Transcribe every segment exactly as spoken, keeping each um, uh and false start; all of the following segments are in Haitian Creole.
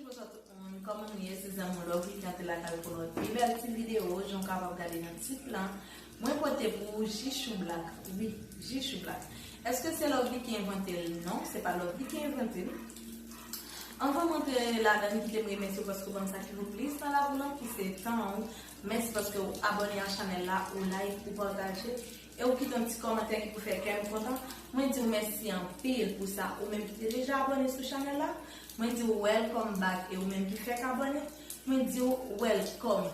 Bonjou tout moun, kòman nou ye? Se zanmi w Lovely ki antre lakay ou pou yon lòt pi bèl ti videyo, jan w kapab gade nan tit lan. Mwen pote pou ou ji choublak, wi, ji choublak. Èske se Lovely ki envante l? Non, se pa Lovely ki envante l. Anvan m antre ladan, m kite m remèsye w paske w ban m sa ki vo plis nan lavi w lan, ki se tan w. Mèsi paske w abòne a chanèl la, ou like, ou pataje, e ou kite yon ti kòmantè ki pou fè kè m kontan. Mwen di w mèsi anpil pou sa. Ou menm ki te deja abòne sou chanèl la, mwen di w welcome back. E ou menm ki fèk abòne, mwen di w welcome.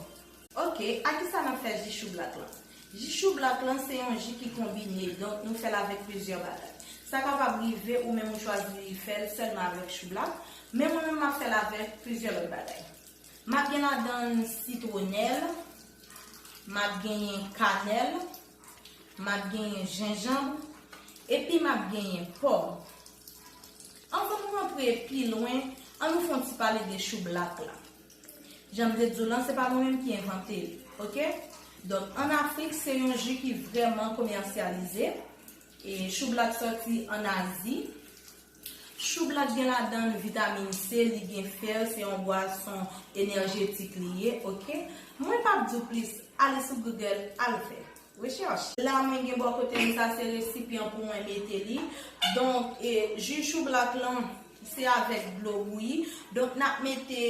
Ok, a ki sa n ap fè ji choublak lan? Ji choublak lan se yon ji ki konbine, donk nou fè l avèk plizyè bagay. Sa kapab rive ou menm ou chwazi fè l sèlman avèk choublak, men mwen menm m ap fè l avèk plizyè lòt bagay. M ap gen ladan l sitwonèl, m ap genyen kanèl, m ap genyen jenjanm, epi m ap genyen pòm. Anvan nou rantre pi lwen, an nou fè yon ti pale de choublak la. Jan m te di w lan, se pa mwen menm ki envante l, ok? Donk, ann Afrik, se yon ji ki vrèman komèsyalize. E choublak sòti ann Azi. Choublak gen ladan l vitamin C, li gen fè, se yon bwason enèjetik li ye, ok? Mwen p ap di w plis, ale sou Google, al fè rechèch. La, mwen gen bò kote m, sa se resipyan pou mwen mete li. Donk, e, ji choublak lan, se avèk dlo bouyi. Donk, n ap mete,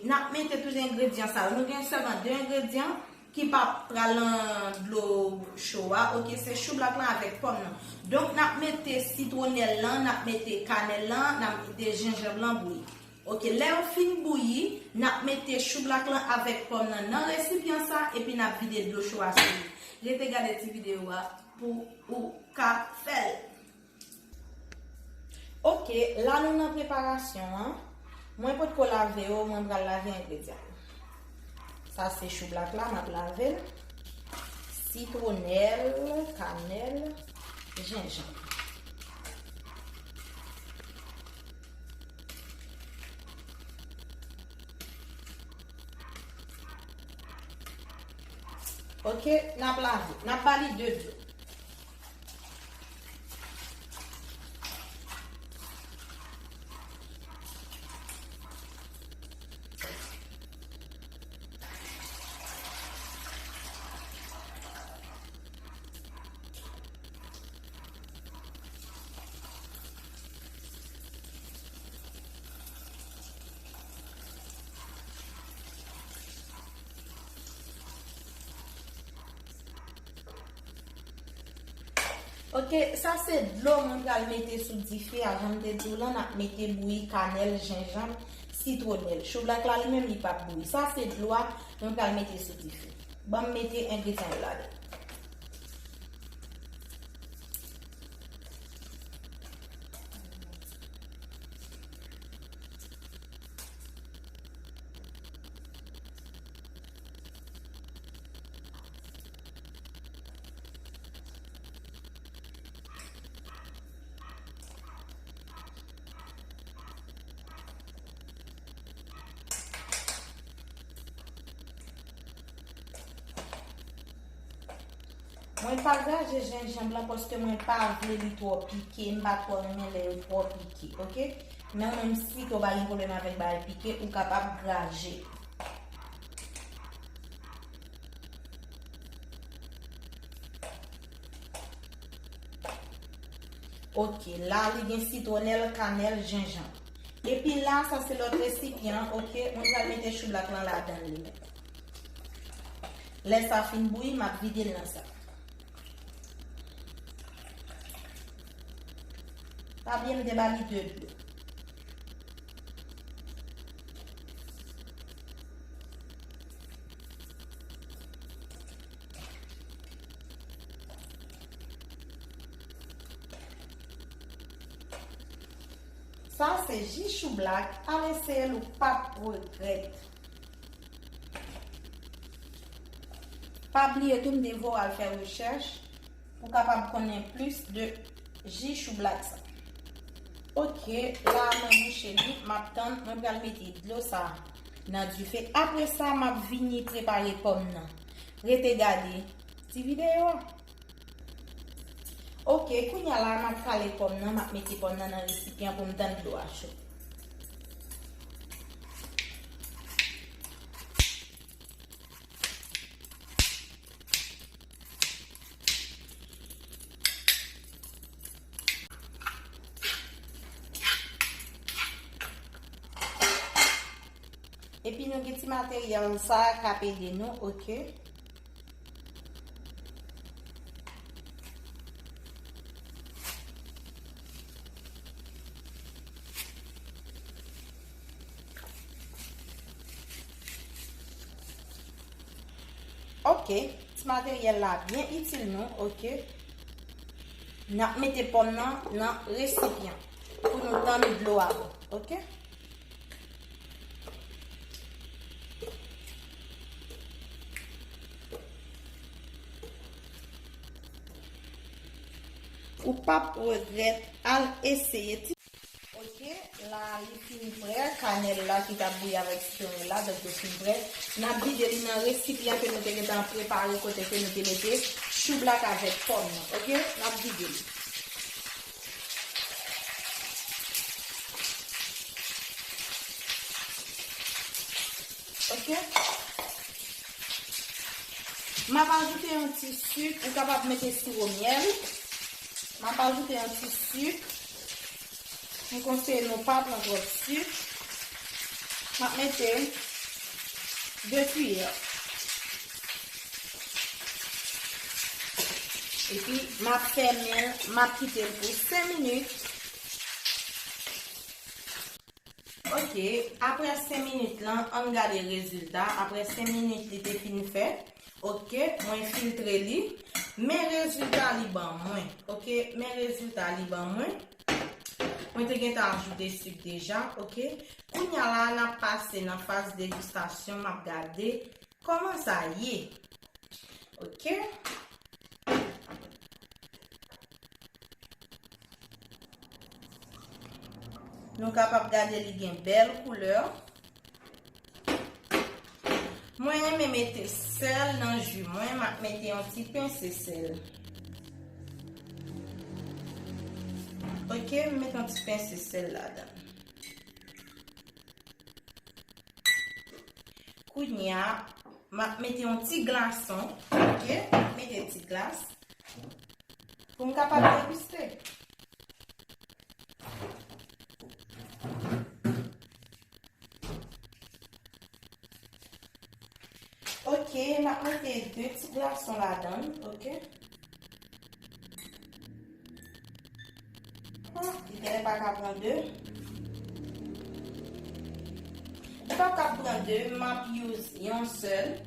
n ap mete tout engredyan sa yo. Nou gen sèlman de engredyan ki p ap pral nan dlo cho a, ok, se choublak lan avèk pòm nan. Donk, n ap mete sitwonèl lan, n ap mete kanèl lan, n ap mete jenjanm lan bouyi. Ok, lè yo fin bouyi, n ap mete choublak lan avèk pòm nan nan resipyan sa, epi n ap vide dlo cho a sou li. Rete gade ti videyo a pou ou ka fè l. Ok, la nou nan preparasyon an. Mwen potko lave yo, mwen pral lave engredyan yo. Sa se choublak la, m ap lave l. Sitwonèl, kanèl, jenjanm. Ok, n ap lave. N ap ba li de dlo. Ok, sa se dlo mwen pral mete sou dife a. Jan m te di w lan, n ap mete bouyi kanèl, jenjanm, sitwonèl. Choublak la, li menm, li p ap bouyi. Sa se dlo a mwen pral mete sou dife. Ban m mete engredyan yo ladan. Mwen pa graje jenjanm lan paske mwen pa vle li twò pike, m pa twò renmen lè yo twò pike, ok? Men ou menm si ke w pa gen pwoblèm avèk bagay pike, ou kapab graje. Ok, la li gen sitwonèl, kanèl, jenjanm. Epi la, sa se lòt resipyan an, ok, mwen pral mete choublak lan ladan li menm. Lè sa fin bouyi, m ap vide l nan sa. Pa bliye m te ba li de dlo. Sa se ji choublak, al eseye l, ou p ap regrèt. Pa bliye tou, m te voye w al fè rechèch pou w kapab konnen plis de ji choublak sa. Ok, la mwen bouche li, m ap tann, mwen pral mete dlo sa nan dife. Apre sa, m ap vini prepare pòm nan. Rete gade ti videyo a. Ok, kounye a la, m ap kale pòm nan, m ap mete pòm nan nan resipyan pou m tann dlo a cho. Epi nou gen ti materyèl sa k ap ede nou, oke? Oke, ti materyèl la byen itil nou, oke? N ap mete pòm nan nan resipyan pou nou tann dlo a bò, oke? Ou p ap regrèt, al eseye ti. Oke, la li fin prè, kanèl la ki t ap bouyi avèk sitwon la, donk yo fin prè. N ap vide li nan resipyan ke nou te gentan prepare kote ke nou te mete choublak avèk pòm nan, oke? N ap vide li. Oke? M ap ajoute yon ti sik, ou kapab mete siwo myèl. M ap ajoute yon ti sik. M konseye nou pa pran twòp sik. M ap mete de kiyè. Epi, m ap fèmen l, m ap kite l pou senk minit. Oke, apre senk minit lan, ann gade rezilta. Apre senk minit, li te fin fè. Oke, mwen filtre li. Men rezilta li ban mwen. Oke, men rezilta li ban mwen. Mwen te gentan ajoute sik deja, oke. Kounye a la, n ap pase nan faz degustasyon, m ap gade kòman sa ye. Oke. Nou kapab gade li gen bèl koulè. Mwen renmen mete sèl nan ji mwen, m ap mete yon ti pense sèl. Oke, m mete yon ti pense sèl ladan. Kounye a, m ap mete yon ti glason, oke? Mete ti glas pou m kapab degiste. Oke, m ap mete de ti glason ladan l, oke? Ah, li genlè pa ka pran de. Li pa ka pran de, m ap use yon sèl.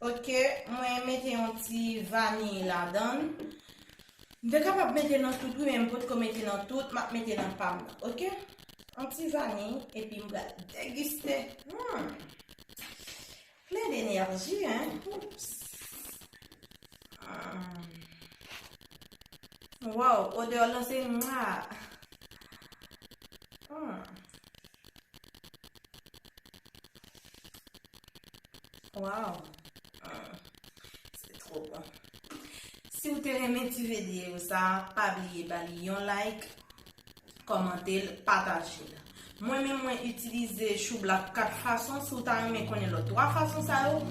Oke, mwen mete yon ti vaniy ladan l. M te kapab mete nan tout, wi, men m potko mete nan tout, m ap mete nan pa m nan, oke? Yon ti vaniy, epi m pral degiste. Hmm. Plen d'enerji, hein? Oups. Hmm. Wow, odè lan se mwa. Hmm. Wow. Mm. Se twò bon. Si w te renmen ti videyo sa, pa bliye ba li yon like, kòmante l, pataje l. Mwen menm, mwen itilize choublak kat fason. Si w ta renmen konnen lòt twa fason sa yo,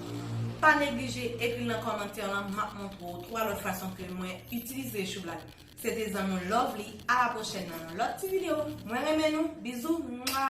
pa neglije ekri nan kòmantè lan, m ap montre w twa lòt fason ke mwen itilize choublak. Se te zanmi w Lovely. A la pwochèn nan yon lòt ti videyo. Mwen renmen nou. Bizou. Mwa.